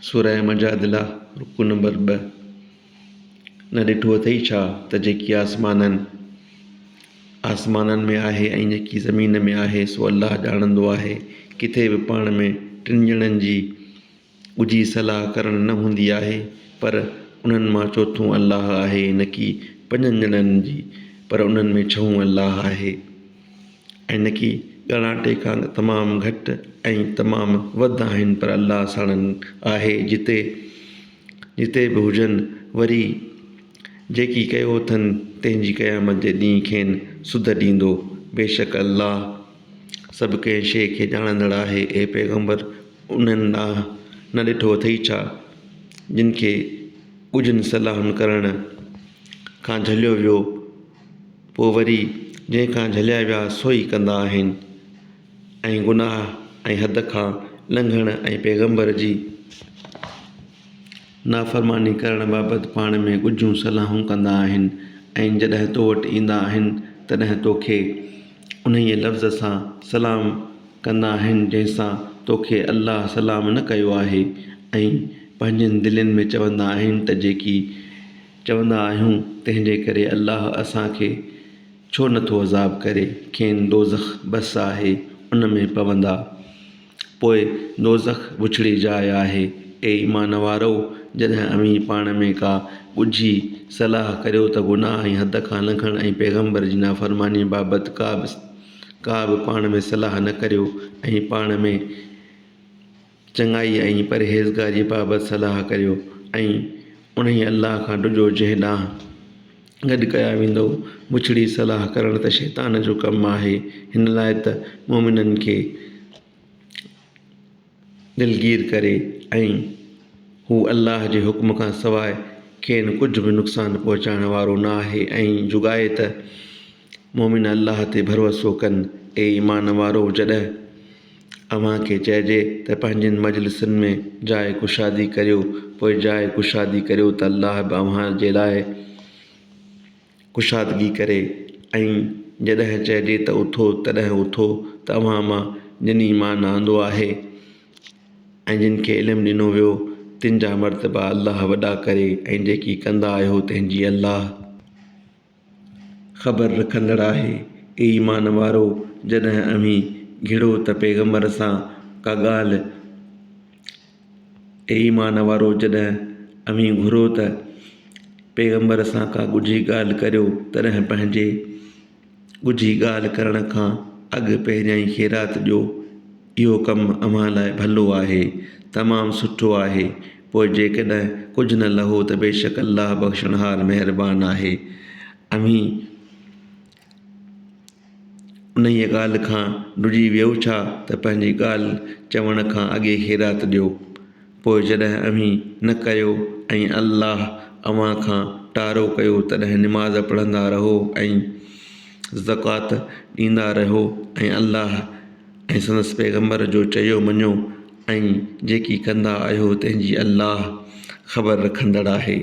سوره مجادله رڪوع نمبر 2 نه ڏٺو اٿئي ڇا ته جيڪي آسمانن آسمانن ۾ آهي ۽ جيڪي زمين ۾ آهي سو الله ڄاڻندو آهي. ڪٿي به پاڻ ۾ ٽن ڄڻن جي ڳجهي صلاح ڪرڻ نه هوندي آهي پر انهن مان چوٿون الله آهي نڪي پنجن ڄڻن جي پر انهن ۾ ڇهون الله آهي ۽ نڪي ڳاڻاٽي کان تمام گهٽ ۽ تمام وڌ آهن پر الله ساڻن آهي جتي جتي به هجن، وري جيڪي ڪيو اٿن تنهن جي قيامت جي ڏينهن کين سڌ ڏيندو. بيشڪ الله سڀ ڪنهن شيء کي ڄاڻندڙ آهي. اي پيغمبر! انهن ڏانهن نه ڏٺو اٿئي ڇا، جن کي ڳجهن صلاحن ڪرڻ کان جهليو ويو، پوء وري جنهن کان جهليا ويا سو ئي ڪندا آهن ۽ گناهه ۽ حد کان لنگهڻ ۽ پيغمبر جي نافرماني ڪرڻ بابت پاڻ ۾ ڳجهيون صلاحون ڪندا آهن ۽ جڏهن تو وٽ ايندا آهن تڏهن توکي انهيء لفظ سان سلام ڪندا آهن جنهن سان توکي الله سلام نه ڪيو آهي ۽ پنهنجين دلين ۾ چوندا آهن ته جيڪي چوندا آهيون تنهن جي ڪري الله اسان کي ڇو نه ٿو عذاب ڪري، کين دوزخ بس آهي، ان ۾ پوندا. پوء دوزخ بڇڙي جاء آهي. اي ايمان وارؤ! جڏهن اوهين پاڻ ۾ ڪا ڳجهي صلاح ڪريو ته گناهه ۽ حد کان لنگهڻ ۽ پيغمبر جي نافرمانيء بابت ڪا به پاڻ ۾ صلاح نه ڪريو ۽ پاڻ ۾. چڱائيء ۽ پرهيزگاريء بابت صلاح ڪريو ۽ انهيء الله کان ڊڄو جنهن ڏانهن گڏ ڪيا ويندؤ. بڇڙي صلاح ڪرڻ ته شيطان جو ڪم آهي، هن لاء ته مؤمنن کي دلگير ڪري ۽ هو الله جي حڪم کان سواء کين ڪجهه به نقصان پهچائڻ وارو نه آهي ۽ جڳائي ته مؤمن الله تي ڀروسو ڪن. اي ايمان وارؤ! جڏهن اوهان کي چئجي ته پنهنجين مجلسن ۾ جاء ڪشادي ڪريو، پوء جاء ڪشادي ڪريو ته الله به اوهان جي لاء ڪشادگي ڪري ۽ جڏهن چئجي ته اٿو تڏهن اٿو ته اوهان مان جن ايمان آندو آهي ۽ جن کي علم ڏنو ويو تن جا مرتبا الله وڏا ڪري ۽ جيڪي ڪندا آهيو تنهن جي الله خبر رکندڙ آهي. اي ايمان وارؤ! جڏهن اوهين گهڙو ته پيغمبر سان ڪا ڳالهه اي ايمان وارؤ! جڏهن اوهين گهرو ته پيغمبر سان ڪا ڳجهي ڳالهه ڪريو، تڏهن پنهنجي ڳجهي ڳالهه ڪرڻ کان اڳ پهريائين خيرات ڏيو، اهو ڪم اوهان لاء ڀلو آهي، تمام سٺو آهي، پوء جيڪڏهن ڪجهه نه لهو ته بيشڪ الله بخشڻهار مهربان آهي. اوهين انهيء ڳالهه کان ڊڄي ويئو ڇا ته پنهنجي ڳالهه چوڻ کان اڳي خيرات ڏيو؟ پوء جڏهن اوهين نه ڪيو ۽ الله اوهان کان ٽارو ڪيو تڏهن نماز پڙهندا رهو ۽ زڪوات ڏيندا رهو ۽ الله ۽ سندس پيغمبر جو چيو مڃو ۽ جيڪي ڪندا آهيو تنهن جي الله خبر رکندڙ آهي.